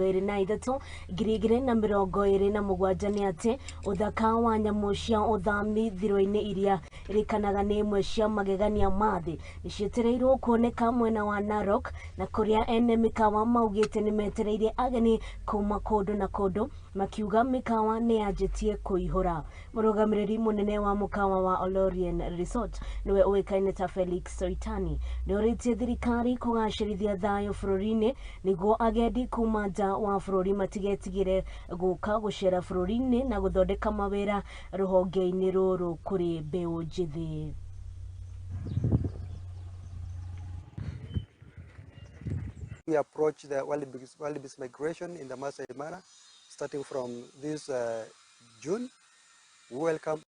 23 2027 nĩ atĩ ũthaka wa nyamũ cia ũthami thiro-inĩ iria irĩkanaga nĩ imwe cia magegania ma thĩ nĩcietereirwo kuoneka mwena wa Narok, na kũrĩa ene mĩkawa maugĩte nĩmetereire ageni kuma kũndũ na kũndũ, makiuga mĩkawa nĩ yanjĩtie kũihũra. Mũrũgamĩrĩri mũnene wa mũkawa wa Olorien Resort nĩwe ũĩkaine ta Felix Soitani nĩorĩtie thirikari kũgacĩrithia thayũ bũrũri-inĩ nĩguo agendi kuma nja wa bũrũri matigetigĩre gũka gũcera bũrũri-inĩ na gũthondeka mawĩra rũhonge-inĩ rũrũ kũrĩ mbeũ njĩthĩ. We approach the wildebeest migration in the Maasai Mara starting from this June. We welcome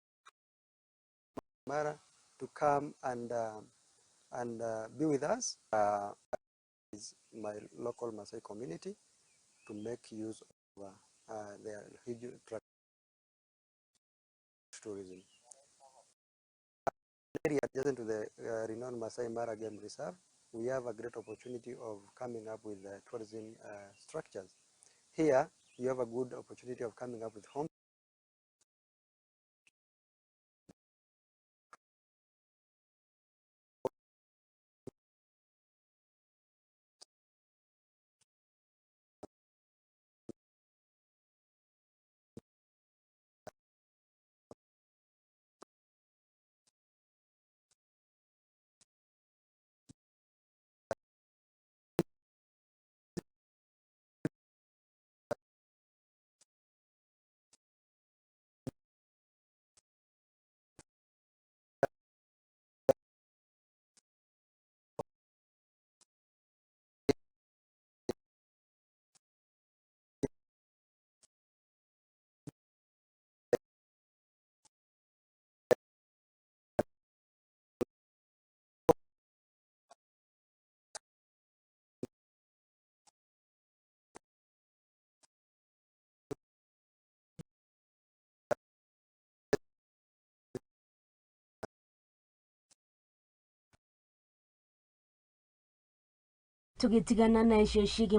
Mara to come and be with us. Is my local Maasai community to make use of their huge tourism. Area adjacent to the renowned Maasai Mara Game Reserve, we have a great opportunity of coming up with tourism structures. Here, you have a good opportunity of coming up with homes. Tũgĩtigana na icio ciĩgiĩ.